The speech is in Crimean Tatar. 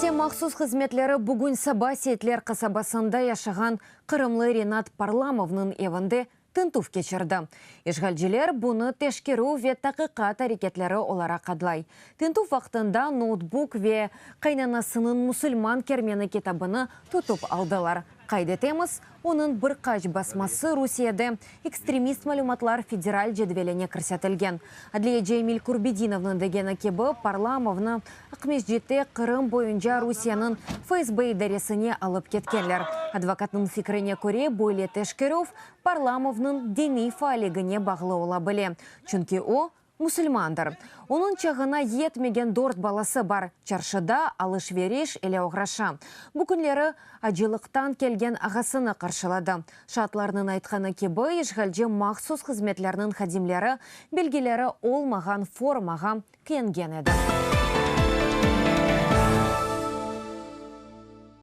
Rusiye mahsus hızmetleri bugün saba Seytler qasabasında yaşağan qırımlı Renat Parlamovnıñ evinde tintüv keçirdi. İşğalciler bunı teşkerüv ve taqiqat areketleri olaraq adlay. Tintüv vaqtında noutbuk ve qaynanasınıñ Musulman kermeni kitabını tutıp aldılar. Qayd etemiz, onıñ bir qaç basması Rusiyede ekstremist malümatlar federal cedveline kirsetilgen. Adliyeci Emil Kurbedinovnıñ degeni kibi, Parlamovnı Aqmescitte Qırım boyunca Rusiyeniñ FSB idaresine alıp ketkenler. Advokatnıñ fikrine köre, böyle teşkerüv Parlamovnıñ diniy faalligine bağlı ola bile, çünki o, musulmandır. Onıñ çağına yetmegen dört balası bar, çarşıda alış-veriş ile oğraşa. Bu künleri acılıqtan kelgen ağasını qarşıladı. Şaatlarnıñ aytqanı kibi, işğalci mahsus hızmetlerniñ hadimleri belgileri olmağan formağa kiyengen edi.